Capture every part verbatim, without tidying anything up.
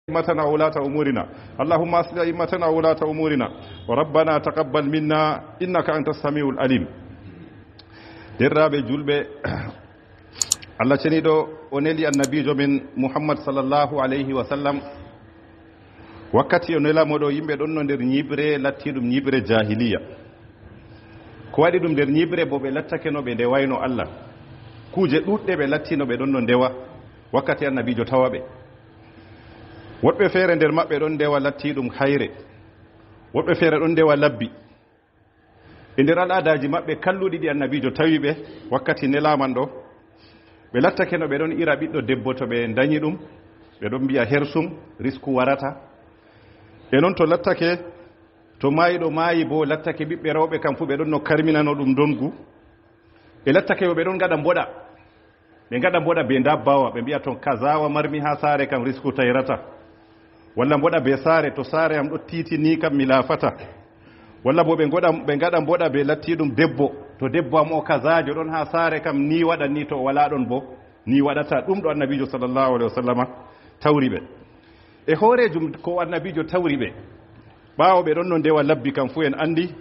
أئمتنا وولاة أمورنا. اللهم أصلح أئمتنا وولاة أمورنا. ربنا تقبل منا إنك أنت السميع العليم. Deerɗiraaɓe juulɓe, Allah ceniiɗo o neli annabiijo men Muhammad sallallahu alayhi wa sallam. Wakkati o nela mo ɗo, yimɓe ɗon no nder ñiiɓre lattiiɗum ñiiɓre jaahiliya. Ko waɗi ɗum nder ñiiɓre? Bo ɓe lattake no ɓe ndewayno Allah. Kuuje ɗuuɗɗe ɓe lattino ɓe ɗon no ndewa wakkati annabiijo tawa ɓe. Woɗɓe feere nder maɓɓe ɗon ndewa lattiiɗum hayre. Woɗɓe feere ɗon ndewa labbi. E nder al'aadaaji maɓɓe kalluɗi ɗi annabiijo tawi ɓe wakkati nelaaman ɗo, ɓe lattake no ɓe ɗon ira ɓiɗɗo debbo to ɓe ndañi ɗum, ɓe ɗon mbi'a hersum, risku warata. E non to lattake, to maayɗo maayi bo, lattake ɓiɓɓe rewɓe kam fu ɓe ɗon no karminano ɗum ndongu. E lattake yo ɓe ɗon ngaɗa mboɗa. Ɓe ngaɗa mboɗa be ndabbawa, ɓe mbi'a ton kaza wa marmi haa saare kam risku tayrata. Walla mboɗa be saare, to saare am ɗo tiiti ni kam mi laafata. Walla bo ɓe ngoɗa, ɓe ngaɗa mboɗa be lattiiɗum debbo, to debbo am o kazaajo ɗon haa saare kam ni waɗan ni, to o walaa ɗon bo ni waɗata. Ɗum ɗo annabiijo sallallahu alayhi wa sallama tawri ɓe. E hooreejum ko annabiijo tawri ɓe. Ɓaawo ɓe ɗon no ndewa labbi kam fu en anndi,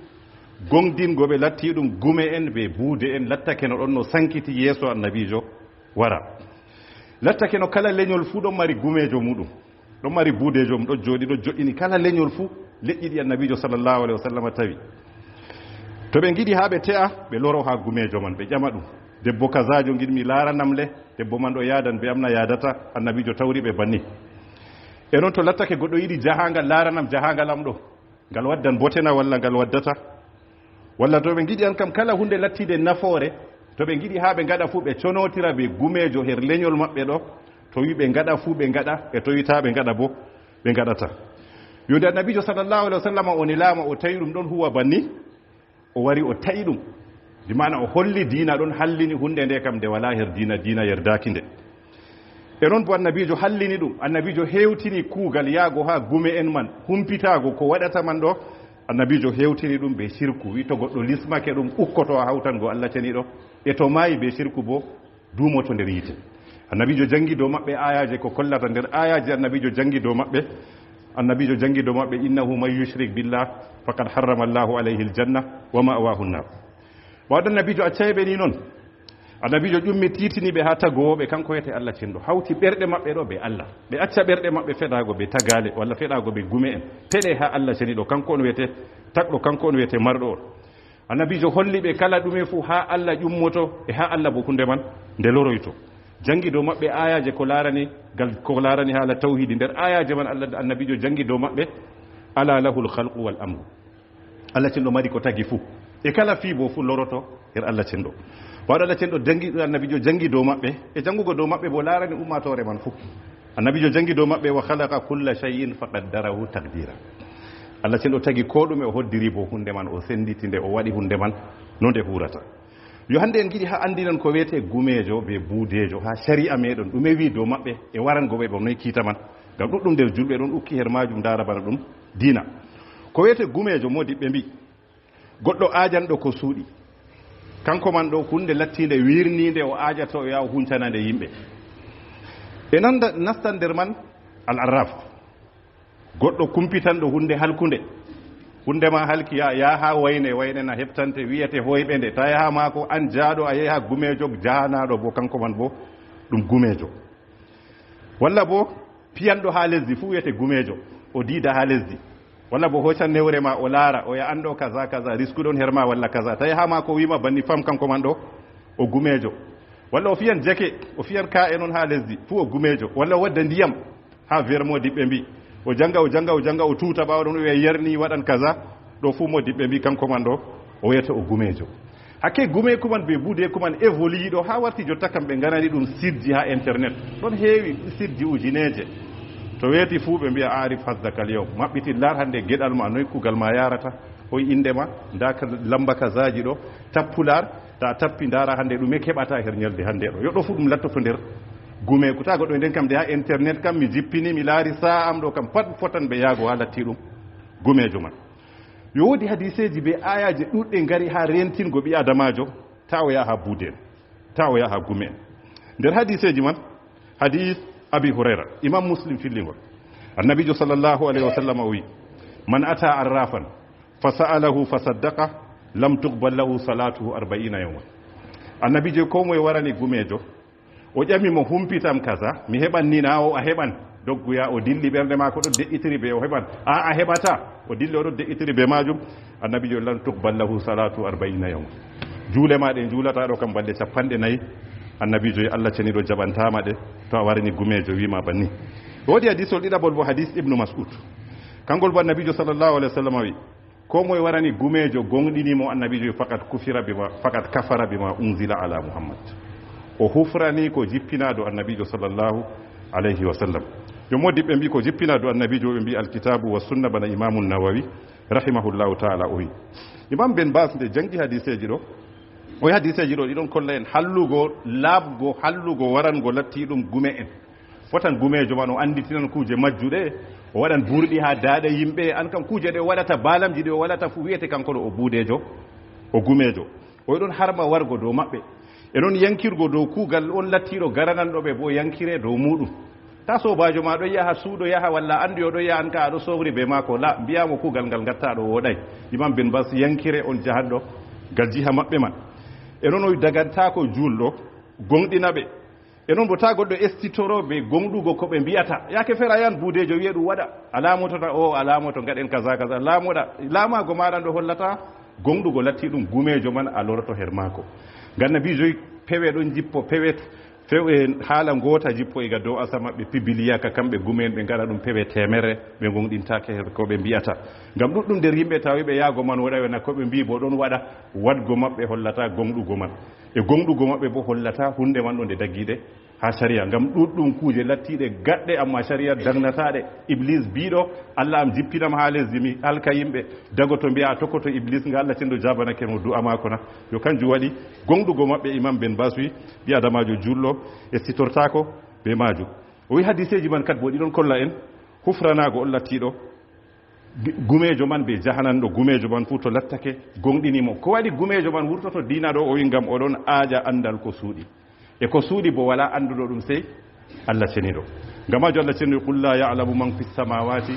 gongdingo ɓe lattiiɗum gume en be buude en lattake no ɗon no sankiti yeeso annabiijo wara. Lattake no kala leñol fu ɗon mari gumeejo muɗum. Ɗon mari buudeejo mum, ɗon jooɗi, ɗon joɗɗini kala leñol fu leƴƴi ɗi annabiijo sallallahu alayhi wa sallam tawi. To ɓe ngiɗi haa ɓe te'a, ɓe loro haa gumeejo man, ɓe ƴama ɗum. Debbo kazaajo ngiɗmi laaranam le, debbo man ɗo yaadan be am na yaadata, annabiijo tawri ɓe banni. E non to lattake goɗɗo yiɗi jahaangal, laaranam jahaangal am ɗo. Ngal waddan bote na walla ngal waddata? Walla to ɓe ngiɗi an kam kala hunde lattiinde nafoore, to ɓe ngiɗi haa ɓe ngaɗa fu ɓe conootira be gumeejo her leñol maɓɓe ɗo, to wi ɓe ngaɗa fu ɓe ngaɗa, ɓe to wi taa ɓe ngaɗa bo, ɓe ngaɗata. Yo nde annabiijo sallallahu alayhi wa sallam o nelaama o tawi ɗum ɗon huwa banni, o wari o ta'i ɗum. Bi maana o holli diina ɗon hallini hunde nde kam nde walaa her diina, diina yerdaaki nde. E non bo annabiijo hallini ɗum, annabiijo hewtini kuugal yaago haa gume en man, humpitaago ko waɗata man ɗo, annabiijo hewtini ɗum be shirku, wi to goɗɗo lismake ɗum ukkoto a hawtango Allah ceniiɗo, e to maayi be shirku bo duumoto nder yiite. Annabiijo jangi dow maɓɓe aayaaje ko kollata nder aayaaje annabiijo jangi dow maɓɓe, annabiijo jangi dow maɓɓe, "Innahu man yushrik billah faqad harrama Allahu alayhi aljanna wa ma'wahu an-nar." Waɗa annabiijo accay ɓe ni non. Annabiijo ƴummi tiitini ɓe haa tagoowo ɓe, kanko wiyete Allah cenɗo. Hawti ɓerɗe maɓɓe ɗo be Allah. Ɓe acca ɓerɗe maɓɓe feɗaago be tagaale, walla feɗaago be gume en. Peɗe haa Allah ceniiɗo, kanko on wiyete tagɗo, kanko on wiyete marɗo on. Annabiijo holli ɓe kala ɗume fu haa Allah ƴummoto e haa Allah bo hunde man nde loroyto. Jangi dow maɓɓe aayaaje ko laarani gal, ko laarani haala tawhiidi. Nder aayaaje man Allah, annabiijo jangi dow maɓɓe, "Ala lahul khalqu wal amru." Allah cenɗo mari ko tagi fuu. E kala fii bo fuu loroto her Allah cenɗo. Waɗo Allah cenɗo jangi, annabiijo jangi dow maɓɓe. E jangugo dow maɓɓe bo laarani ummaatoore man fuu. Annabiijo jangi dow maɓɓe, "Wa khalaqa kulla shay'in faqaddarahu taqdira." Allah cenɗo tagi ko ɗume, o hoddiri bo hunde man, o senditi nde, o waɗi hunde man no nde huurata. Yo hannde en ngiɗi haa anndinon ko wiyetee gumeejo be buudeejo haa shari'a meɗen. Ɗume wi'i dow maɓɓe e warango ɓe, bo noy kiita man? Ngam ɗuɗɗum nder julɓe ɗon ukki her maajum, ndaara bana ɗum diina. Ko wiyetee gumeejo, moodiɓɓe mbi'i, goɗɗo aajanɗo ko suuɗi. Kanko man ɗo hunde lattiinde wirniinde o aajato, o yaha o huncana nde yimɓe. E nanda, nastan nder man al-arraf. Goɗɗo kumpitanɗo hunde halkunde. Hunde ma halki, ya, ya haa wayne, wayne na heɓtante, wiyete hoyɓe nde. Ta yaha maako, an jaaɗo, a yehi haa gumeejo, jahanaaɗo bo, kanko man bo ɗum gumeejo. Walla bo piyanɗo haa lesdi fuu wiyete gumeejo, o diida haa lesdi. Walla bo hoocan newre ma, o laara, o ya an ɗo kaza, kaza, risku ɗon her ma walla kaza. Ta yaha maako, o wi'ma banni fam, kanko man ɗo o gumeejo. Walla o fiyan jake, o fiyan kaa'e non haa lesdi, fuu o gumeejo. Walla o wadda ndiyam haa ver, moodiɓɓe mbi'i. O janga, o janga, o janga, o tuuta, ɓaawo ɗon o wi'a yerni, waɗan kaza. Ɗo fuu moodiɓɓe mbi'i kanko man ɗo o wiyete o gumeejo. Hakke gumeeku man be buudeeku man évolue ɗo haa warti jotta kam ɓe nganani ɗum sirji haa internet. Ɗon heewi sirji ujineeje. To weeti fuu ɓe mbi'a, "Arif hasdakal yawm." Maɓɓiti, laar hannde geɗal ma, noy kuugal ma yaarata, hoy innde ma, ndaa ka lamba kazaaji ɗo, tappu laar, ta tappi ndaara hannde ɗume keɓata her ñalde hannde ɗo. Yo ɗo fuu ɗum lattoto nder gumeeku. Ta goɗɗo nden kam de haa internet kam mi jippini, mi laari sa'a am ɗo kam pat fotan be yaago haa latti ɗum gumeejo man. Yo woodi hadiiseeji be aayaaje ɗuuɗɗe ngari haa rentingo ɓii adamaajo, ta o yaha haa buude en, ta o yaha haa gume en. Nder hadiiseeji man, hadiis Abi Hurayra, Imam Muslim fillingol. Annabiijo sallallahu alayhi wa sallam o wi, "Man ata arrafan fa sa'alahu fa saddaqa, lam tuqbal lahu salatuhu arbaina yawman." Annabiijo, ko moye warani gumeejo, o ƴami mo, "Humpitam kaza, mi heɓan ni?" Na o a heɓan. Dogguya, o dilli, ɓernde maako ɗo de'itiri be o heɓan. A, a heɓata. O dilli, o ɗo de'itiri be maajum. Annabiijo, "Lan tuqbal lahu salatu arbaina yawman." Juule ma ɗe njuulata ɗo kam balɗe capanɗe nayi. Annabiijo, "Allah ceniɗo jaɓantaama ɗe, to a warani gumeejo wiima banni." Woodi hadiisol ɗiɗaɓol bo, hadiis Ibnu Mas'ud. Kangol bo Annabiijo sallallahu alayhi wa sallam wi, "Ko moye warani gumeejo, gonɗini mo," Annabiijo wi, "faqad kufira bima, faqad kafara bima unzila ala Muhammad." O hufrani ko jippinaa do Annabiijo sallallahu alayhi wa sallam. Yo moodibɓe mbi ko jippinaa do Annabiijo, ɓe mbi Alkitaabu wa Sunna, bana Imaamu Nawawi rahimahullahu ta'ala o wi. Imam Ben Bas nde jangi hadiiseeji ɗo, o wi hadiiseeji ɗo ɗi ɗon kolla en hallugo, laaɓgo, hallugo warango latti ɗum gume en. Fotan gumeejo man o annditinan kuuje majjuɗe, o waɗan burɗi haa daaɗe yimɓe, an kam kuuje ɗe o waɗata, baalamji ɗe o waɗata fu wiyete kanko ɗo o buudeejo, o gumeejo. O ɗon harma wargo dow maɓɓe. E non yankirgo dow kuugal on lattiiɗo garananɗo ɓe bo yankire dow muuɗum. Ta soobaajo ma ɗon yaha suuɗo yaha walla annduyo ɗon yaha an ka a ɗo soowri be maako, la, mbi'a mo kuugal ngal ngatta ɗo wooɗay. Imam Ben Bas yankire on jahanɗo ngal jiha maɓɓe man. E non o dagantaako juulɗo, gonɗina ɓe. E non bo ta goɗɗo estitoro be gonɗugo ko ɓe mbi'ata. Yaake feere a yahan buudeejo wi'a ɗum waɗa. A laamotota o, a laamoto ngaɗen kaza kaza. Laamoɗa, laamaago maaɗa ndo hollata gonɗugo latti ɗum gumeejo man a loroto her maako. Ngam Annabiijo wi pewe ɗon jippo, pewe, pewe haala ngoota jippo iga dow asama ɓe pibiliya ka kamɓe gume en ɓe ngaɗa ɗum pewe teemerre ɓe gonɗintaake her ko ɓe mbi'ata. Ngam ɗuɗɗum nder yimɓe tawi ɓe yaago man woɗa na ko ɓe mbi'i bo ɗon waɗa, waɗgo maɓɓe hollata gonɗugo man. E gonɗugo maɓɓe bo hollata hunde man ɗo nde daggiiɗe haa sariya, ngam ɗuɗɗum kuuje lattiiɗe gaɗɗe, amma sariya dagnataaɗe. Iblis biiɗo, "Allah am jippinam haa lesdi, mi halka yimɓe." Dagoto mbi'a a tokkoto Iblis, nga Allah cenɗo jaabanake mo du'a maako na? Yo kanjum waɗi gonɗugo maɓɓe. Imam Ben Bas wi, ɓi adamaajo juulɗo e sitortaako be maajum. O wi hadiseeji man kat bo ɗi ɗon kolla en hufranaago on lattiiɗo gumeejo man be jahananɗo gumeejo man fuu to lattake gonɗini mo. Ko waɗi gumeejo man wurtoto diina ɗo? O wi ngam o ɗon aaƴa anndal ko suuɗi. E ko suuɗi bo walaa annduɗo ɗum sey Allah ceniɗo. Ngam maajo Allah ceniɗo, "Qul la ya'lamu man fis samawati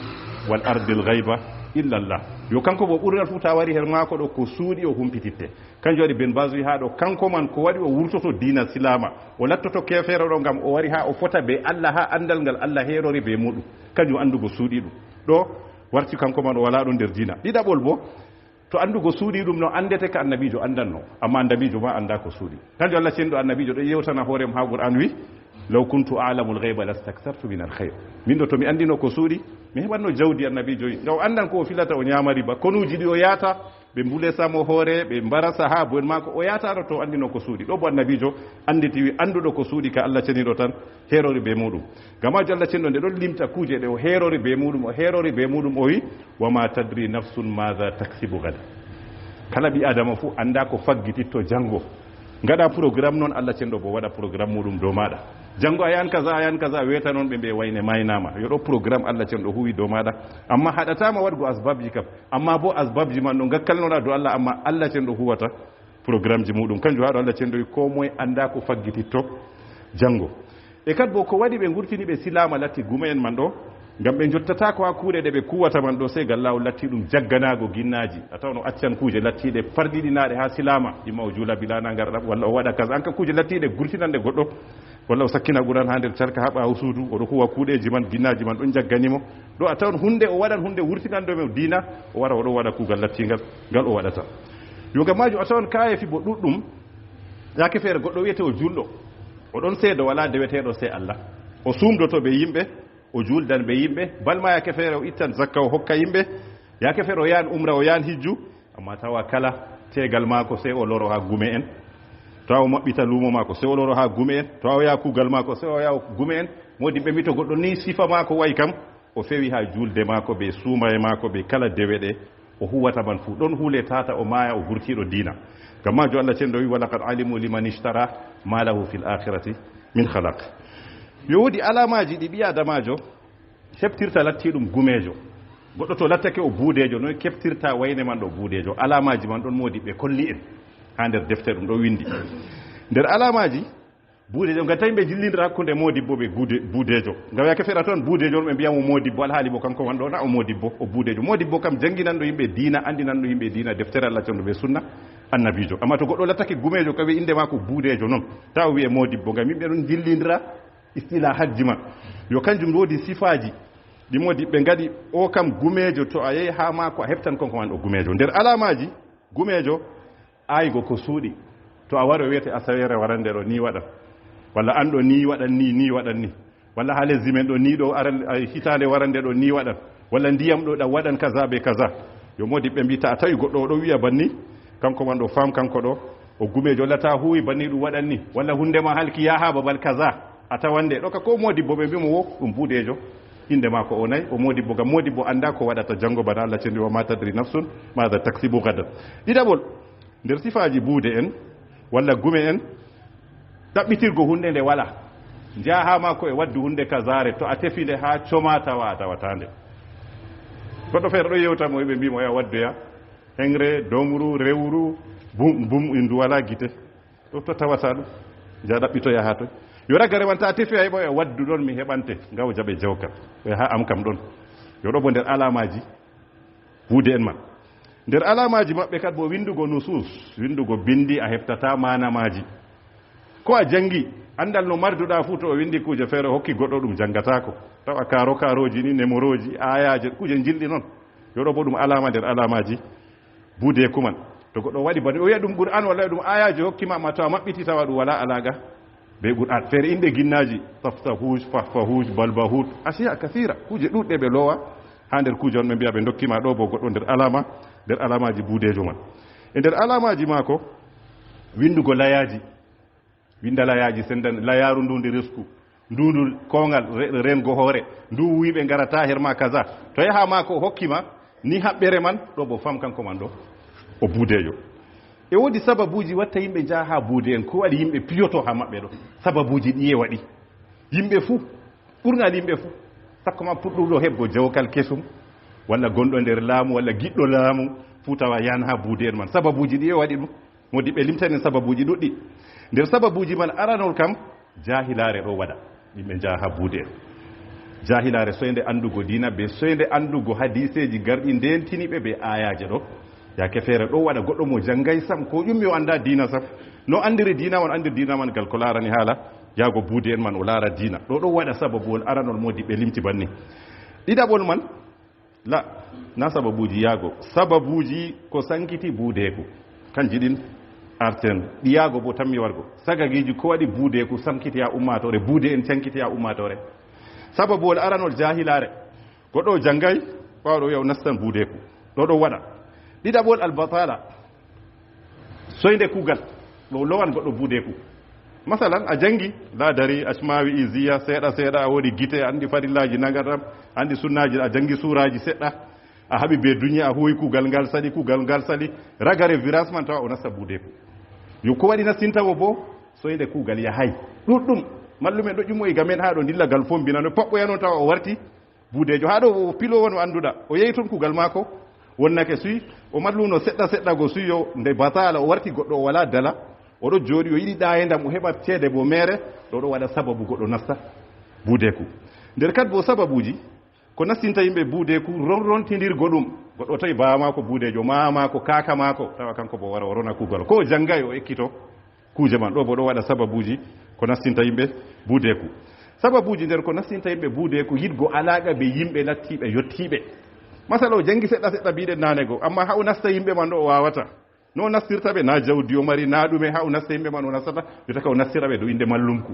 wal ardil ghaiba illa Allah." Yo kanko bo ɓurngal fuu ta wari her maako ɗo ko suuɗi o humpititte. Kanjum waɗi Ben Baz wi haa ɗo kanko man ko waɗi o wurtoto diina silaama. O lattoto keefeero ɗo ngam o wari haa o fota be Allah haa anndal ngal Allah heerori be muuɗum. Kanjum anndugo suuɗi ɗum. Ɗo warti kanko man o walaa ɗon nder diina. Ɗiɗaɓol bo, to anndugo suuɗi ɗum no anndete ka annabiijo anndanno, amma annabiijo ma anndaa ko suuɗi. Kanjum Allah cenɗo annabiijo ɗo yewtana hoore mum haa Qur'an wi, "Law kuntu a'lamul ghaiba lastakthartu minal khair." Min ɗo to mi anndino ko suuɗi, mi heɓanno jawdi annabiijo wi. Ngam o anndan ko o filata o nyaama riba, konuuji ɗi o yaata, ɓe mbulesa mo hoore, ɓe mbara sahaabo en maako, o yaataano to o anndino ko suuɗi. Ɗo bo annabiijo annditi wi annduɗo ko suuɗi ka Allah ceniɗo tan heerori be muuɗum. Ngam maajo Allah cenɗo nde ɗon limta kuuje ɗe o heerori be muuɗum, o heerori be muuɗum, o wi, "Wa ma tadri nafsun madha taksibu gada." Kala ɓi Adama fuu anndaa ko faggititto janngo. Ngaɗa programme non, Allah cenɗo bo waɗa programme muuɗum dow maaɗa. Janngo a yahan kaza, a yahan kaza, weeta non ɓe mbi'a wayne maynaama. Yo ɗo programme Allah cenɗo huwi dow maaɗa. Amma haɗataama waɗgo asbabji kam. Amma bo asbabji man ɗo ngakkalnoɗa dow Allah, amma Allah cenɗo huwata programmeji muuɗum. Kanjum haa ɗo Allah cenɗo wi koo moye anndaa ko faggititto janngo. E kad bo ko waɗi ɓe ngurtini ɓe silaama latti gume'en man ɗo, ngam ɓe njottataako haa kuuɗe ɗe ɓe kuwata man ɗo, sey ngam laawol latti ɗum jagganaago ginnaaji. A tawan o accan kuuje lattiiɗe parɗiɗinaaɗe haa silaama, imma o juula bilaa ngarɗam, walla o waɗa kaza. An ka kuuje lattiiɗe gurtinanɗe goɗɗo, walla o sakkina Qur'an haa nder carka haa ɓaawo suudu, o ɗo huwa kuuɗeeji man, ginnaaji man ɗon jaggani mo. Ɗo a tawan huunde, o waɗan huunde wurtinanɗo mo diina, o wara o ɗo waɗa kuugal lattiingal ngal o waɗata. Yo ngam maajum a tawan kaayeefi bo ɗuɗɗum. Yaake feere goɗɗo wiyete o juulɗo, o ɗon seedo, walaa deweteeɗo sey Allah. O suumdoto be yimɓe, o juuldan be yimɓe, bal ma yaake feere o ittan zakka o hokka yimɓe, yaake feere o yahan umra, o yahan hijju, amma tawa kala teegal maako sey o loro haa gume'en. Tawa o maɓɓita luumo maako sey o loro haa gume'en. Tawa o yaha kuugal maako sey o yaha gume'en. Moodibɓe mbi to goɗɗo ni sifa maako wa'i kam, o fewi haa juulde maako be suumaye maako be kala dewe ɗe o huwata man fuu. Ɗon huule tata o maaya o gurtiiɗo diina. Ngam maajum Allah cenɗo wi, "Wa laqad alimu liman ishtara ma lahu fil akhirati min khalaq." Yo woodi alaamaaji ɗi ɓii Adamaajo heɓtirta lattiiɗum gumeejo. Goɗɗo to lattake o buudeejo, noy keɓtirta wayne man ɗo buudeejo? Alaamaaji man ɗon moodi ɓe kolli en haa nder defte ɗum ɗo winndi. Nder alaamaaji, Buudeejo, ngam tawi ɓe jillindira hakkunde moodibbo ɓe guude-, buudeejo. Ngam yaake feere toon buudeejo on ɓe mbiya mo moodibbo, alhaali bo kanko man ɗo na o moodibbo, o buudeejo. Moodibbo kam jannginanɗo yimɓe diina, anndinanɗo yimɓe diina, deftere Allah cenɗo be sunna annabiijo. Amma to goɗɗo lattake gumeejo, kam wiye innde maako buudeejo non, tawa o wiye moodibbo, ngam yimɓe ɗon jillindira istilahajji man. Yo kanjum woodi sifaaji ɗi moodibɓe ngaɗi, o kam gumeejo, to a yehi haa maako a heftan kanko man o gumeejo. Nder alamaaji gumeejo, aygo ko suuɗi. To a wari o wiyete asaweere warande ɗo ni waɗan. Walla an ɗo ni waɗan ni, ni waɗan ni. Walla haa lesdi men ɗo ni ɗo aran, ay, hitaande warande ɗo ni waɗan. Walla ndiyam ɗo ɗam waɗan kaza be kaza. Yo moodibɓe mbi ta a tawi goɗɗo o ɗo wiya banni, kanko man ɗo faam kanko ɗo, o gumeejo lata huwi banni ɗum waɗan ni. Walla hunde ma halki yaha babal kaza. A tawande ɗo ka ko moodibbo ɓe mbi mo wo ɗum buudeejo. Innde maako o nay, o moodibbo ngam moodibbo annda ko waɗata janngo bana Allah cenɗi wa ma tadri nafsun maza taksibu gadan. Ɗiɗaɓol, nder sifaaji buude en, walla gume en, ɗaɓɓitirgo huunde nde wala. Njaha haa maako e waddu huunde kazaare, to a tefi nde haa coma tawa a tawata nde. Goɗɗo feere ɗo yewta mo, ɓe mbi mo ya waddoya, hengre, domru, rewru, bum, bum, indu wala gite. Ɗo to tawata ɗum, nja ɗaɓɓitoya haa toy. Yo ragare man ta tefi ay ɓoya waddu ɗon mi heɓante, ngaw jaɓe jawkal. Ɓe haa am kam ɗon. Yo ɗo bo nder alamaaji buude en man. Nder alamaaji maɓɓe kad bo winndugo nusus, winndugo binndi a heɓtata maana maaji. Ko a janngi, anndal no marduɗa fuu to o winndi kuuje feere o hokki goɗɗo ɗum janngataako. Tawa kaaro kaarooji ni, nemorooji, aayaaje, kuuje njilɗi non. Yo ɗo bo ɗum alaama nder alamaaji buudeeku man. To goɗɗo waɗi bani, o wi'a ɗum Qur'an walla ɗum aayaaje hokki ma, amma to a maɓɓiti tawa ɗum wala alaaga be Qur'an. Feere innde ginnaaji, taftahuj, fahfahuj, balbahut, asiya kathira, kuuje ɗuɗɗe ɓe loowa haa nder kuuje on, ɓe mbi'a ɓe ndokki ma ɗo bo goɗɗo nder alaama, nder alamaaji buudeejo man. E nder alamaaji maako, winndugo layaaji, winnda layaaji, senndan layaaru ndu ndi risku, ndu ndu kowngal re-, rengo hoore, ndu wiiɓe ngarata her ma kaza. To yaha maako o hokki ma, ni haɓɓere man, ɗo bo fam kanko man ɗo, o buudeejo. E woodi sababuuji watta yimɓe njaha haa buude en, ko waɗi yimɓe piyoto haa maɓɓe ɗo? Sababuuji ɗiye waɗi? Yimɓe fuu, ɓurngal yimɓe fuu, sakko ma puɗɗuɗo heɓgo jawkal kesum, walla gonɗo nder laamu, walla giɗɗo laamu, fuu tawa yahan haa buude en man. Sababuuji ɗiye waɗi ɗum? Moodi ɓe limtanen sababuuji ɗuɗɗi. Nder sababuuji man aranol kam, jaahilaare ɗo waɗa. Yimɓe njaha haa buude en. Jaahilaare soynde anndugo diina, be soynde anndugo hadiiseeji garɗi ndeentini ɓe be aayaaje ɗo. Yaake feere ɗo waɗa goɗɗo mo janngay sam, ko ƴummi o annda diina sam. No anndiri diina, on anndiri diina man gal ko laarani haala yaago buude en man o laara diina. Ɗo ɗo waɗa sababuwol aranol moodi ɓe limti banni. Ɗiɗaɓol man, la, na sababuuji yaago. Sababuuji ko sankiti buudeeku. Kanji ɗin arten. Ɗi yaago bo tammi wargo. Sagagiiji ko waɗi buudeeku sankiti haa ummaatoore, buude en cankiti haa ummaatoore. Sababuwol aranol jaahilaare. Goɗɗo o janngay, ɓaawo ɗo wi'a o nastan buudeeku. Ɗo ɗo waɗa. Ɗiɗaɓol albatala. Soynde kuugal. Ɗo lowan goɗɗo buudeeku. Masalan, a janngi, laadari, acmawi, iziya, seeɗa, seeɗa, a woodi gite, a anndi farillaaji nagaram, a anndi sunnaaji, a janngi suuraaji seɗɗa, a haɓi be duniya, a huwi kuugal ngal sali, kuugal ngal sali, ragare virage man tawa o nasta buudeeku. Yo ko waɗi nastinta mo bo, soynde kuugal yahay. Ɗuɗɗum, mallumen ɗo ƴummoyi ga men haa ɗo ndilla gal fombina no paɓɓoya noon tawa o warti buudeejo. Haa ɗo o pilo wano annduɗa. O yehi toon kuugal maako wonnake suy, o malluno seɗɗa seɗɗa go suy yo nde batala o warti goɗɗo o wala dala. O ɗo jooɗi o yiɗi ɗaayendam o heɓa ceede bo meere. Ɗo ɗo waɗa sababu goɗɗo nasta buudeeku. Nder kad bo sababuuji, ko nastinta yimɓe buudeeku ron-, rontindirgo ɗum. Goɗɗo tawi baaba maako buudeejo, maama maako, kaaka maako, tawa kanko bo wara o rona kuugal. Ko o janngay o ekkito kuuje man. Ɗo bo ɗo waɗa sababuuji ko nastinta yimɓe buudeeku. Sababuuji nder ko nastinta yimɓe buudeeku, yiɗgo alaaqa be yimɓe lattiiɓe yottiiɓe. Masala o janngi seɗɗa seɗɗa mbiɗen naane go, amma haa o nasta yimɓe man ɗo o waawata. No o nastirta ɓe, na jawdi o mari, na ɗume, haa o nasta yimɓe man o nastata, jotta ka o nastira ɓe dow innde mallumku.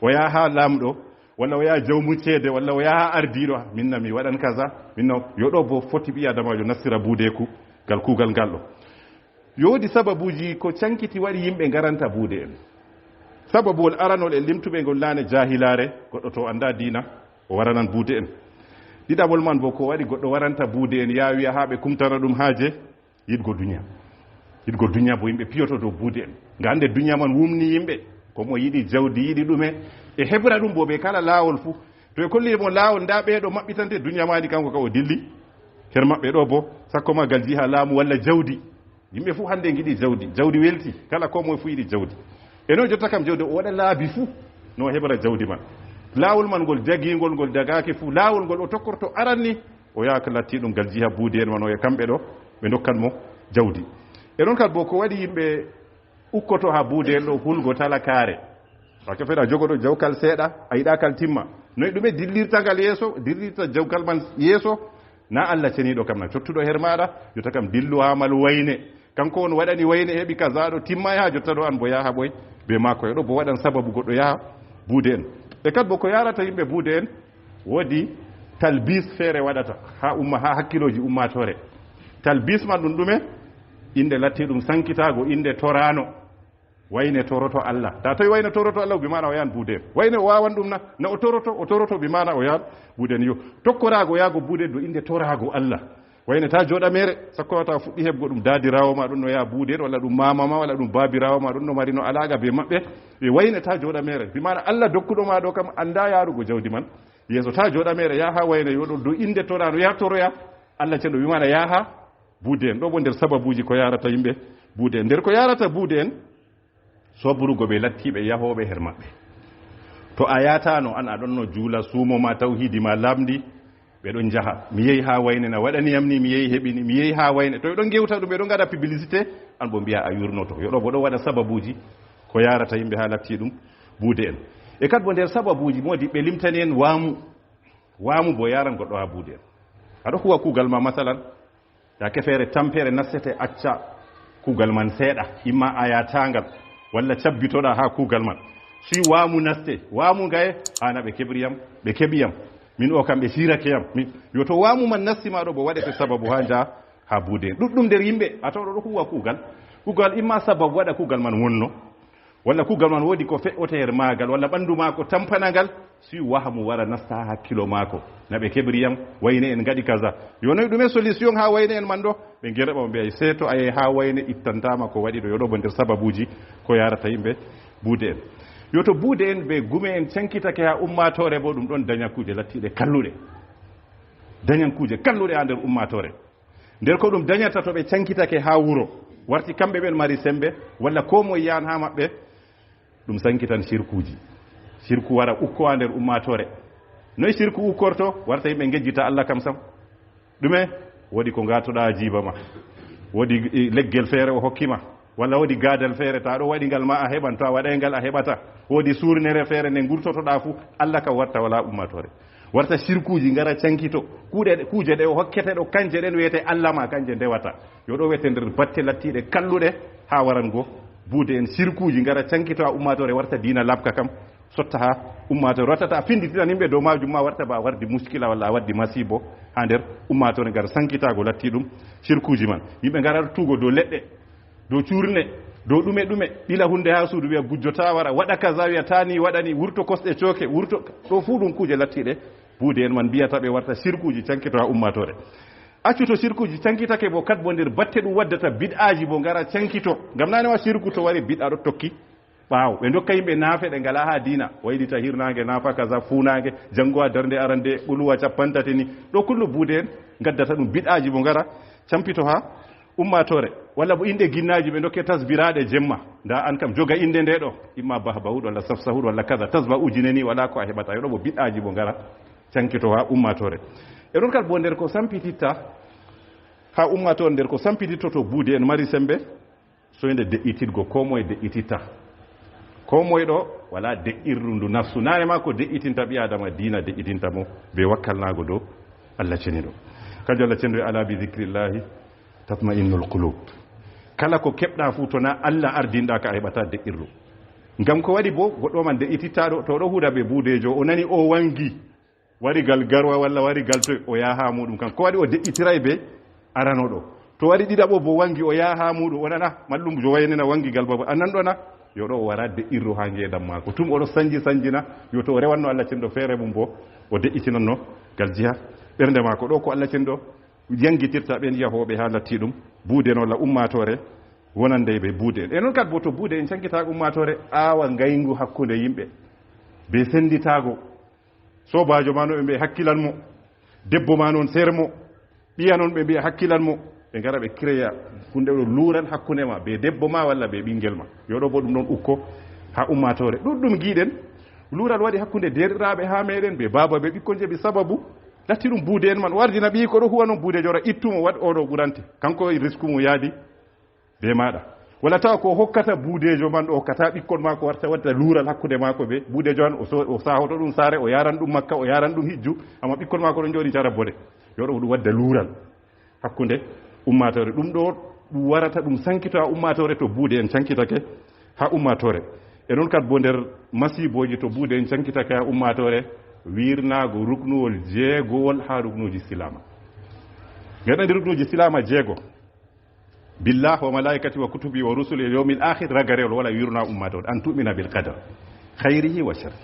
O yaha haa laamɗo, walla o yaha jawmu ceede, walla o yaha haa ardiiɗo, min na mi waɗan kaza, min na, yo ɗo bo foti ɓii adamaajo nastira buudeeku, ngal kuugal ngal ɗo. Yo woodi sababuuji ko cankiti waɗi yimɓe ngaranta buude en. Sababuwol aranol e limtuɓe ngol naane jaahilaare, goɗɗo to annda diina, o waranan buude en. Ɗiɗaɓol man bo ko waɗi goɗɗo waranta buude en, yaa wiya haa ɓe kumtana ɗum haaje, yiɗgo duniya. Yiɗgo duniya bo yimɓe piyoto dow buude en. Nga hannde duniya man wumni yimɓe, ko mo yiɗi jawdi, yiɗi ɗume, e heɓra ɗum bo be kala laawol fuu. To e kolli mo laawol, nda ɓee ɗo maɓɓitante duniya maani, kanko ka o dilli. Her maɓɓe ɗo bo, sakko ma gal jiha laamu walla jawdi. Yimɓe fuu hannde ngiɗi jawdi. Jawdi welti, kala ko moye fuu yiɗi jawdi. E noon jotta kam jawdi o waɗa laabi fuu no o heɓra jawdi man. Laawol man ngol dagiingol ngol dagaaki fuu, laawol ngol o tokkorto aran ni, o yaha ko latti ɗum ngal jiha buude en wano e kamɓe ɗo, ɓe ndokkan mo jawdi. E noon kadi bo ko waɗi yimɓe ukkoto haa buude en ɗo hulgo talakaare. Parce que feɗa jogoɗo jawkal seeɗa, a yiɗa kal timma. Noy ɗume dillirta ngal yeeso, dillirta jawkal man yeeso? Na Allah ceniiɗo kam na cottuɗo her maaɗa, jotta kam dillu haa mal wayne. Kanko on waɗani wayne heɓi kaza ɗo timma haa jotta ɗo an bo yaha ɓoy be maako. E ɗo bo waɗan sababu goɗɗo yaha buude en. E kadi bo ko yarata yimɓe buude en, woodi talbis feere waɗata haa umma, haa hakkilooji ummaatoore. Talbis man ɗum ɗume? Innde latti ɗum sankitaago, innde toraano. Wayne toroto Allah. Ta tawi wayne toroto Allah, bi maana o yahan buude en. Wayne o waawan ɗum na? Na o toroto, o toroto, bi maana o yahan buude en. Yo tokkoraago yaago buude en ɗo innde toraago Allah. Wayne ta jooɗa meere, sakko wata fuɗɗi heɓgo ɗum daadiraawo ma ɗum no yaha buude en, walla ɗum maama ma, walla ɗum baabiraawo ma ɗum no mari no alaaqa be maɓɓe. Ɓe wayne ta jooɗa meere. Bi maana Allah dokkuɗo ma ɗo kam annda yaarugo jawdi man yeeso. Ta jooɗa meere, yaha wayne yo ɗo dow innde toraano, yaha toroya Allah cenɗo, bi maana yaha buude en. Ɗo bo nder sababuuji ko yarata yimɓe buude en. Nder ko yarata buude en, soburugo ɓe lattiiɓe yahooɓe her maɓɓe. To a yaataano, an a ɗonno juula, suumo ma, tawhiidi ma laaɓndi, ɓe ɗon njaha. Mi yehi haa wayne na waɗani yam ni, mi yehi heɓi ni, mi yehi haa wayne. To ɓe ɗon ngewta ɗum, ɓe ɗon ngaɗa publicité, an bo mbi'a a yurnoto. Yo ɗo bo ɗon waɗa sababuuji ko yaarata yimɓe haa latti ɗum buude en. E kadi bo nder sababuuji moodi ɓe limtani en waamu. Waamu bo yaaran goɗɗo haa buude en. A ɗo huwa kuugal ma, masalan, yaake feere tampere nastete, acca kuugal man seeɗa, imma a yaataangal, walla cabbitoɗa haa kuugal man. Si waamu naste, waamu ngaye, haana ɓe keɓri yam, ɓe keɓi yam. Min o kam ɓe siirake yam. Min, yo to waamu man nasti ma ɗo, bo waɗete sababu haa njaha haa buude. Ɗuɗɗum nder yimɓe, a tawa ɗo ɗo huwa kuugal. Kuugal imma sababu waɗa kuugal man wonno. Walla kuugal man woodi ko fe'oteere maagal, walla ɓandu maako tampanagal, si wahamu wara nasta haa hakkilo maako. Na ɓe keɓri yam, wayne en ngaɗi kaza. Yo noy ɗume solution haa wayne en man ɗo? Ɓe ngerɓa mo mbi'ay, seeto a yehi haa wayne ittantama ko waɗi ɗo, yo ɗo bo nder sababuuji ko yaarata yimɓe buude en. Yo to buude en be gume en cankitake haa ummaatoore bo ɗum ɗon daña kuuje lattiiɗe kalluɗe. Dañan kuuje kalluɗe haa nder ummaatoore. Nder ko ɗum dañata to ɓe cankitake haa wuro, warti kamɓe ɓen mari sembe, walla koo moye yahan haa maɓɓe, ɗum sankitan sirkuuji. Sirku wara ukko haa nder ummaatoore. Noy sirku ukkorto? Warta yimɓe ngejjita Allah kam sam. Ɗume? Woodi ko ngaatoɗaa jiiba ma. Woodi, eh, leggel feere o hokki ma. Walla woodi gaadal feere, to a ɗo waɗi ngal ma a heɓan, to a waɗay ngal a heɓata. Woodi suurnere feere nde ngurtotoɗaa fu, Allah kam watta wala ummaatoore. Warta sirkuuji ngara cankito. Kuuɗe, kuuje ɗe o hokkete ɗo, kanje ɗen wiyete Allah ma, kanje ndewata. Yo ɗo wiyete nder batte lattiiɗe kalluɗe haa warango buude en. Sirkuuji ngara cankito haa ummaatoore, warta diina labka kam sotta haa ummaatoore. Warta ta a finditinan yimɓe dow maajum ma, warta ba a wardi muskila walla a wardi masiibo haa nder ummaatoore, ngara sankitaago latti ɗum sirkuuji man. Yimɓe ngara tuugo dow leɗɗe, dow cuurne, dow ɗume ɗume, ɓila huunde haa suudu, wiya gujjo ta wara, waɗa kaza, wiya ta ni waɗani, wurto kosɗe cooke, wurto, ɗo fuu ɗum kuuje lattiiɗe buude en man mbiyata ɓe warta sirkuuji cankito haa ummaatoore. Accu to sirkuuji cankitake bo, kat bo nder batte ɗum waddata bid'aaji bo ngara cankito. Ngam naane ma sirku to wari bid'a ɗo tokki ɓaawo. Ɓe ndokka yimɓe naafe ɗe ngalaa haa diina. Waylita hirnaange, naafa kaza, fuunaange, janngo a darnde arande, ɓuluwa cappantati ni. Ɗo kullu buude en ngaddata ɗum bid'aaji bo ngara campito haa ummaatoore. Walla bo innde ginnaaji ɓe ndokke tasbiraaɗe jemma. Ndaa an kam joga innde nde ɗo. Imma bahbahuɗo walla safsahuɗo walla kaza. Tasba ujine ni walaa ko a heɓata. Yo ɗo bo bid'aaji bo ngara cankito haa ummaatoore. E ɗon kal bo nder ko sampititta haa ummaatoore, nder ko sampititto to buude en mari sembe, soynde de'ititgo, koo moye de'ititta. Koo moye ɗo walaa de'irru ndu nafsu. Naane ma ko de'itinta ɓii Aadama, diina de'itinta mo be wakkalnaago dow Allah ceniɗo. Kanjum Allah ceniɗo e, "Alaa bi zikrillahi tatma'innul qulub." Kala ko keɓɗa fuu to na Allah ardinɗa ka a heɓata de'irru. Ngam ko waɗi bo goɗɗo man de'itittaɗo, to o ɗo huuda be buudeejo, o nani o wangi. Wari gal garwa walla wari gal toy, o yaha haa muɗum kan. Ko waɗi o de'itiray be arano ɗo? To wari ɗiɗaɓo bo wangi, o yaha haa muɗum, o nana, mallum jo wayne na wangi gal baba, a nan ɗo na? Yo ɗo o wara de'irru haa ngeedam maako. Tum o ɗo sanji sanjina, yo to o rewanno Allah cenɗo feere mum bo, o de'itinanno gal jiha ɓernde maako. Ɗo ko Allah cenɗo yangitirta ɓen yahooɓe haa latti ɗum buude no walla ummaatoore wonande ɓe buude. E non kadi bo to buude en cankitaaka ummaatoore, aawa ngayngu hakkunde yimɓe be senditaago. Soobaajo ma no ɓe mbiya hakkilan mo, debbo ma noon seer mo, ɓiya noon ɓe mbiya hakkilan mo. Ɓe ngara ɓe kireya hunde ɗo luuran hakkunde ma be debbo ma walla be ɓinngel ma. Yo ɗo bo ɗum ɗon ukko Haa ummaatoore ɗuɗɗum ngiiɗen, luural waɗi hakkunde deerɗiraaɓe haa meeɗen, ɓe baaba, ɓe ɓikkon, je ɓe sababu. Latti ɗum buude en man, wardina ɓiyi ko ɗo huwa noon buude jora, ittumo, waɗ oɗo ɓurante. Kanko e risku mum yaadi be maaɗa. Wala tawa ko hokkata buudeejo man ɗo, hokkata ɓikkon maako, warta wadda luural hakkunde maako be buudeejo man, o so-, o sahoto ɗum saare, o yaran ɗum Makka, o yaran ɗum hijju, amma ɓikkon maako ɗon jooɗi jara bone. Yo ɗo ɗum wadda luural hakkunde ummaatoore. Ɗum ɗo ɗum warata ɗum sankito haa ummaatoore to buude en cankitake haa ummaatoore. E noon kadi bo nder masiibooji to buude en cankitake haa ummaatoore, wiirnaago ruknuwol jeegowol haa ruknuuji silaama. Meɗen andi ruknuuji silaama jeego. Billah wa malaikati wa kutubi wa rusuli wal yawmil akhir, ragarewol wala wirna ummato an tu'mina bil qadar khairihi wa sharri.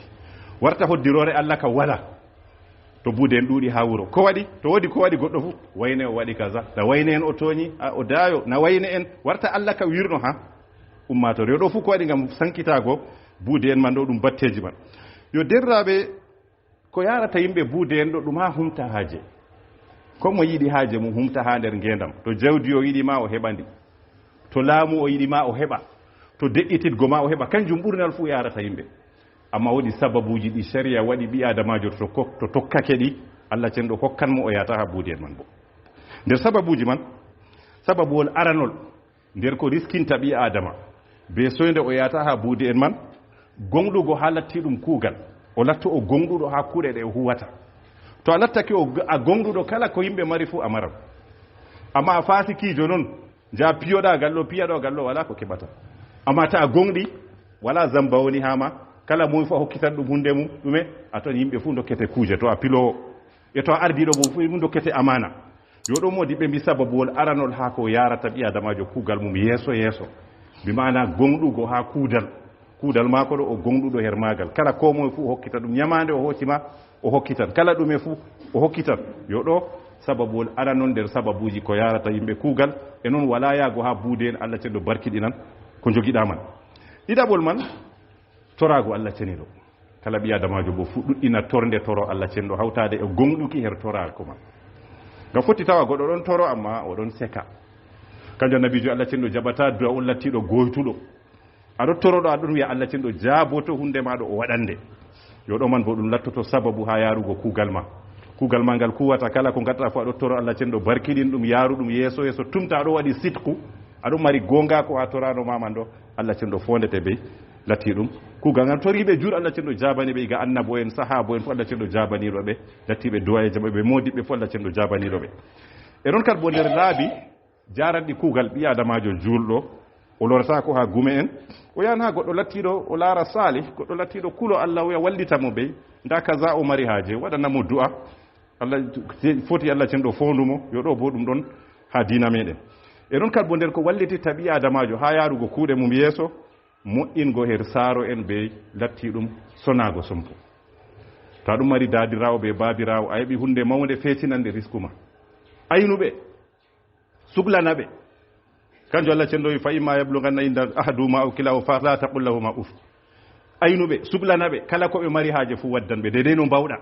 Warta hoddiroore Allah ka wala to buude en ɗuuɗi haa wuro. Ko waɗi? To woodi ko waɗi goɗɗo fu, wayne o waɗi kaza, na wayne en o tooñi, a, o daayo, na wayne en. Warta Allah ka wirno haa ummato. Yo ɗo fu ko waɗi ngam sankitaago buude en man ɗo ɗum batteeji man. Yo derraaɓe, ko yarata yimɓe buude en ɗo, ɗum haa humta haaje. Ko mo yiɗi haaje mum humta haa nder ngeendam. To jawdi o yiɗi ma o heɓa ndi. To laamu o yiɗi ma o heɓa. To de'ititgo ma o heɓa. Kanjum ɓurnal fuu yarata yimɓe. Amma woodi sababuuji ɗi shari'a waɗi ɓii aadamaajo to ko-, to tokkake ɗi, Allah cenɗo hokkan mo o yahata haa buude en man bo. Nder sababuuji man, sababuwol aranol, nder ko riskinta ɓii aadama, be soynde o yahata haa buude en man, goŋɗugo haa latti ɗum kuugal, o latto o goŋɗuɗo haa kuuɗe ɗe o huwata. To a lattake o, a goŋɗuɗo, kala ko yimɓe mari fuu a maran. Amma a faasikiijo non, nja piyoɗa gallo, piyaɗo gallo, wala ko keɓata. Amma ta a goŋɗi, wala zamba woni haa ma, kala moy fuu a hokkitan ɗum hunde mum, ɗume, a ton yimɓe fuu dokkete kuuje, to a piloowo, e to a ardiiɗo mum fuu, ɗum dokkete amaana. Yo ɗo moodi ɓe mbi sababuwol aranol haa ko yarata ɓii aadamaajo kuugal mum yeeso yeeso. Bi maana goŋɗugo haa kuudal. Kuudal maako ɗo o goŋɗuɗo her maagal. Kala ko moye fuu o hokkita ɗum. Nyamaande o hooci ma, o hokkitan. Kala ɗume fuu o hokkitan. Yo ɗo sababuwol aranol nder sababuuji ko yarata yimɓe kuugal. E noon wala yaago haa buude en Allah cenɗo barkiɗinan ko njogiɗa man. Ɗiɗaɓol man, toraago Allah ceniɗo. Kala ɓii aadamaajo bo fuu ɗuɗɗina tornde toro Allah cenɗo hawtaade e goŋɗuki her toraako ma. Ngam foti tawa goɗɗo ɗon toro amma o ɗon seka. Kanjum annabiijo Allah cenɗo jaɓata du'a on lattiiɗo gooytuɗo. A ɗon toroɗo a ɗon wi'a Allah cenɗo jaaboto hunde ma ɗo o waɗande. Yo ɗo man bo ɗum lattoto sababu haa yaarugo kuugal ma. Kuugal ma ngal kuwata kala ko ngaɗɗa fuu a ɗon toro Allah cenɗo barkiɗin ɗum yaaru ɗum yeeso yeeso tumta a ɗo waɗi sitku. A ɗon mari goongaako haa torano ma man ɗo. Allah cenɗo fondete bee latti ɗum. Kuugal ngal toriiɓe jur Allah cenɗo jaabani ɓe iga annabo en, sahaabo en fof Allah cenɗo jaabaniiɗo ɓe, lattiiɓe duwaye jaɓɓe ɓe moodiɓɓe fof Allah cenɗo jaabaniiɗo ɓe. E noon kadi bo nder laabi jaaranɗi kuugal ɓii aadamaajo juulɗo, o lorataako haa gume en, o yahan haa goɗɗo lattiiɗo o laara saalih, goɗɗo lattiiɗo kulo Allah o wi'a wallita mo bee, ndaa kaza o mari haaje, waɗana mo du'a. Allah foti Allah cenɗo foondu mo, yo ɗo bo ɗum ɗon haa diina meɗen. E noon kadi bo nder ko wallititta ɓii aadamaajo haa yaarugo kuuɗe mum yeeso, moƴƴingo her saaro en be latti ɗum sonaago sompo. To a ɗum mari daadiraawo be baabiraawo, a heɓi huunde mawnde feecinande risku ma. Aynu ɓe, suglana ɓe. Kanjum Allah cenɗo wi, "Fa imma yablughanna inda ahaduma aw kilahuma fala taqul lahuma uf." Aynu ɓe, suglana ɓe, kala ko ɓe mari haaje fuu waddan ɓe, deydey no mbawɗa.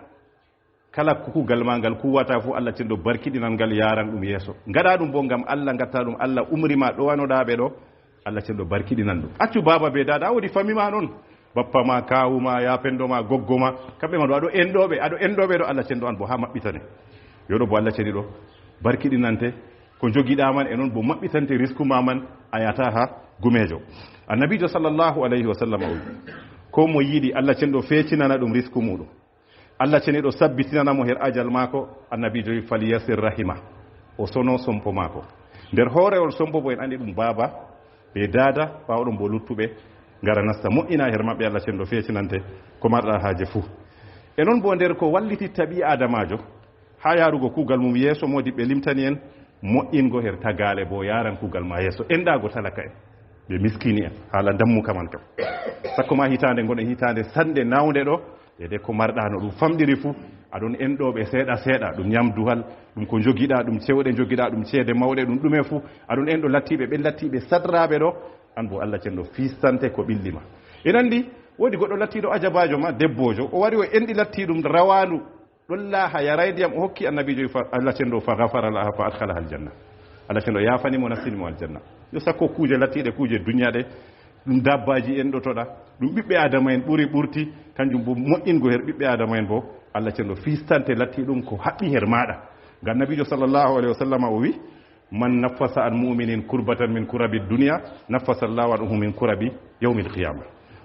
Kala kuugal ma ngal kuwata fuu, Allah cenɗo barkiɗinan ngal, yaran ɗum yeeso. Ngaɗa ɗum bo ngam Allah, ngatta ɗum Allah umri ma ɗowanoɗa ɓe ɗo, Allah cenɗo barkiɗinan ɗum. Accu baaba be daada, a woodi fami ma non. Bappa ma, kaawu ma, yaafendo ma, goggo ma, kamɓe ma ɗo, aɗo enɗo ɓe, aɗo enɗo ɓe ɗo, Allah cenɗo an bo haa maɓɓitane. Yo ɗo bo Allah ceniɗo barkiɗinante ko jogiɗa man, e non bo maɓɓitante risku ma man, a yata haa gumeejo. Annabiijo sallallahu alayhi wa sallam o wi, ko mo yiɗi Allah cenɗo feecinana ɗum risku muɗum. Allah ceniɗo sabbitinana mo her ajal maako, annabiijo wi, "Falyasir rahima." O sono sompo maako. Nder hoorewol sompo bo en andi ɗum baaba, be daada, ɓaawo ɗum bo luttuɓe ngara nasta moƴƴina her maɓɓe, Allah cenɗo feecinante ko marɗa haaje fuu. E non bo nder ko wallititta ɓii aadamaajo haa yaarugo kuugal mum yeeso, moodiɓɓe limtani en, moƴƴingo her tagaale bo yaran kuugal ma yeeso. Enɗaago talaka en, ɓe miskini en, haala dammuka man kam. Sakko ma hitaande ngoɗen hitaande sanɗe nawnde ɗo, e de ko marɗa no ɗum famɗiri fuu, aɗon enɗo ɓe seeɗa seeɗa, ɗum nyamduhal, ɗum ko njogiɗa, ɗum cewɗe njogiɗa, ɗum ceede mawɗe, ɗum ɗume fuu, aɗon enɗo lattiɓe, ɓen lattiɓe sadraaɓe ɗo, an bo Allah cenɗo fistante ko ɓilli ma. En andi, woodi goɗɗo lattiɗo ajabaajo ma, debboojo, o wari o enɗi lattiɗum rawaandu, ɗon laaha, yaray ndiyam, o hokki annabiijo, fa-, Allah cenɗo fa ghafara laha fa adkhalaha aljanna. Allah cenɗo yaafani mo, nastini mo aljanna. Yo sakko kuuje lattiɗe, kuuje duniya ɗe, Ɗum dabbaaji enɗotoɗa, ɗum ɓiɓɓe Aadama en ɓuri ɓurti, kanjum bo moƴƴingo her ɓiɓɓe Aadama en bo, Allah cenɗo fistante latti ɗum ko haɓɓi her maaɗa. Ngam Nabiijo sallallahu alaihi wasallama o wi, "Man naffasa an mu'minin kurbatan min kurabi dunya, naffasa Allahu anhu min kurabi yawmil qiyama."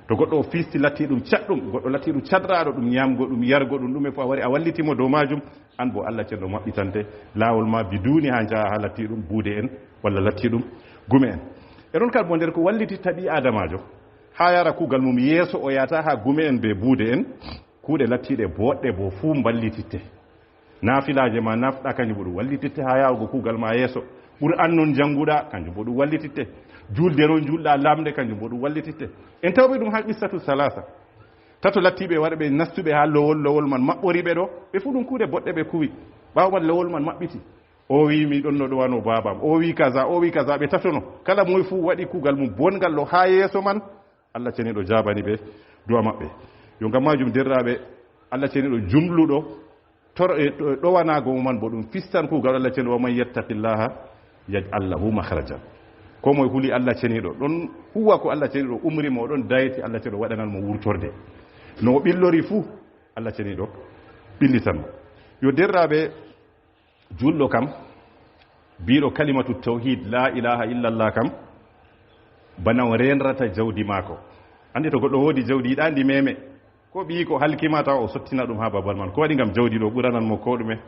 To goɗɗo o fisti latti ɗum caɗɗum, goɗɗo latti ɗum cadraaɗo, ɗum ñaamgo, ɗum yargo, ɗum ɗume fof a wari a walliti mo dow maajum, an bo Allah cenɗo maɓɓitante laawol ma biduni ha njaha ha latti ɗum buude en, walla latti ɗum gume en. E ɗon kal bo nder ko wallititta ɓi Aadamaajo, ha yara kuugal mum yeeso o yahata ha gume en be buude en, kuuɗe lattiiɗe boɗɗe bo fuu mballititte. Naafilaaje ma nafɗa kanjum bo ɗum wallititte ha yawugo kuugal ma yeeso. Qur'an non janguɗa kanjum bo ɗum wallititte. Julde non julɗa lamnde kanjum bo ɗum wallititte. En tawɓe ɗum ha qissatu salasa. Tato lattiiɓe waɗa ɓe nastuɓe ha lowol, lowol man maɓɓori ɓe ɗo. Ɓe fuu ɗum kuuɗe boɗɗe ɓe kuwi. Ɓaawo man lowol man maɓɓiti. O wi mi ɗon no ɗo wano baabam. O wi kaza, o wi kaza. Ɓe tatono. Kala moy fuu waɗi kuugal mum bongal ɗo ha yeeso man. Allah ceniɗo jabani ɓe du'a maɓɓe. Yo ngam majum derɗaaɓe, Allah ceniɗo jumluɗo tor-, e, ɗo-, ɗowanaago mo man bo ɗum fistan kuugal Allah ceniɗo, "Wa man yattaqillaha yaj'al lahu makhraja." Ko moye huli Allah ceniɗo, ɗon huwa ko Allah ceniɗo umri mo, o ɗon dayti Allah ceniɗo waɗanan mo wurtorde. No o ɓillori fuu, Allah ceniɗo ɓillitan mo. Yo derɗaaɓe, julɗo kam, biiɗo kalimatu tawhid, la ilaha illallah kam, bana o renrata jawdi maako. Andi to goɗɗo woodi jawdi, yiɗa ndi meme. Ko ɓiyi ko halkima tawa o sottina ɗum ha babal man. Ko waɗi ngam jawdi ɗo ɓuranan mo ko ɗume.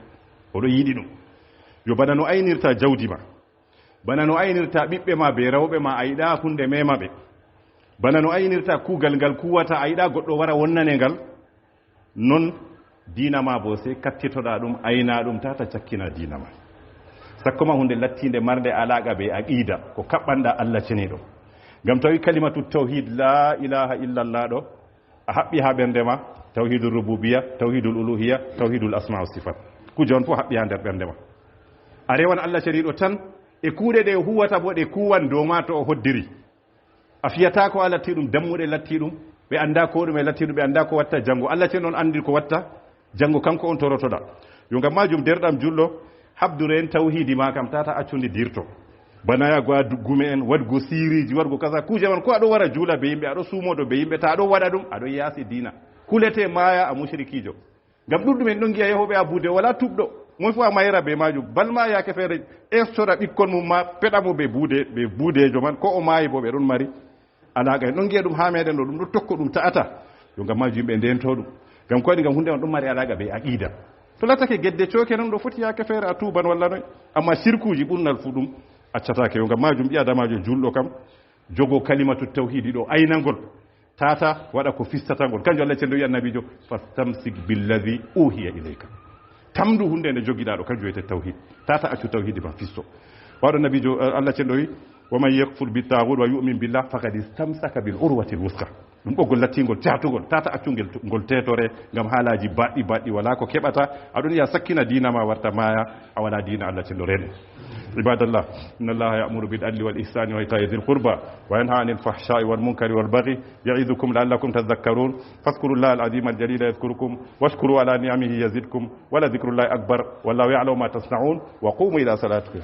O ɗo yiɗi ɗum. Yo bana no aynirta jawdi ma. Bana no aynirta ɓiɓɓe ma be rewɓe ma, a yiɗa hunde mema ɓe. Bana no aynirta kuugal ngal kuwata, a yiɗa goɗɗo wara wonnane ngal. Non diina ma bo sey kattitoɗa ɗum, ayna ɗum, tata cakkina diina ma. Sakko ma hunde lattinde marnde alaqa be aqida, ko kaɓɓanɗa Allah ceniɗo. Ngam tawi kalimatu tawhid, la ilaha illallah ɗo, a haɓɓi ha ɓernde ma, tawhidul rububiyya, tawhidul uluhiyya, tawhidul asma wa sifat. Kuje on fof haɓɓi ha nder ɓernde ma. A rewan Allah ceniɗo tan, e kuuɗe ɗe o huwata bo ɗe kuwan dow ma to o hoddiri. A fiyata ko a latti ɗum, dammuɗe latti ɗum, ɓe anda ko ɗume latti ɗum, ɓe anda ko watta jango. Allah ceniɗo on andi ko watta jango, kanko on torotoɗa. Yo ngam majum derɗam julɗo, habdure en tawhidi ma kam tata accundi dirto. Bana yago ha du-, gume en, waɗgo siriji, waɗgo kaza, kuje man ko aɗo wara juula be yimɓe, aɗo sumodo be yimɓe, ta aɗo waɗa ɗum, aɗo yaasi diina. Hulete maya a mushrikijo. Ngam ɗuɗɗum en ɗon ngi'a yahoɓe ha buude, wala tuɓɗo. Moy fu a mayra be majum. Balma yaake feere estora ɓikkon mum ma, peɗa mo be buude, be buudejo man, ko o maayi bo ɓe ɗon mari alaqa. En ɗon ngi'a ɗum ha meɗen ɗo, ɗum ɗo tokko, ɗum ta'ata. Yo ngam majum yimɓe ndento ɗum. Ngam ko waɗi? Ngam hunde on ɗon mari alaqa be aqida. To latake gedde cooke non ɗo foti yaake feere a tuuban walla noy. Amma sirkuji ɓurnal fu ɗum accatake. Yo ngam majum ɓi adamajo julɗo kam jogo kalimatu tawhidi ɗo aynangol. Tata waɗa ko fistata ngol. Kanjum Allah ceniɗo wi annabijo, "Fastamsik billadhi uhiya ilayka." Tamdu hunde nde jogiɗa ɗo, kanjum wiyete tawhid. Tata accu tawhidi ma fisto. Waɗo nabijo, eh, Allah ceniɗo wi, "Wa man yakfur bi taghut wa yu'min billah faqad istamsaka bil urwatil wuthqa." Ɗum ɓoggol lattingol catugol. Tata accu ngel, ngol tetore ngam haalaji baɗɗi baɗɗi wala ko keɓata. Aɗon ya sakkina diina ma warta maya. A wala diina Allah ceniɗo reno. عباد الله، إن الله يأمر بالعدل والإحسان وإيتاء ذي القربى وينهى عن الفحشاء والمنكر والبغي يعظكم لعلكم تذكرون. فاذكروا الله العظيم الجليل يذكركم واشكروا على نعمه يزدكم ولذكر الله أكبر والله يعلم ما تصنعون. وقوموا إلى صلاتكم.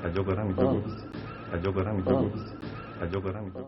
A jogoran mi jogo. A jogoran mi jogo. A jogoran mi jogo.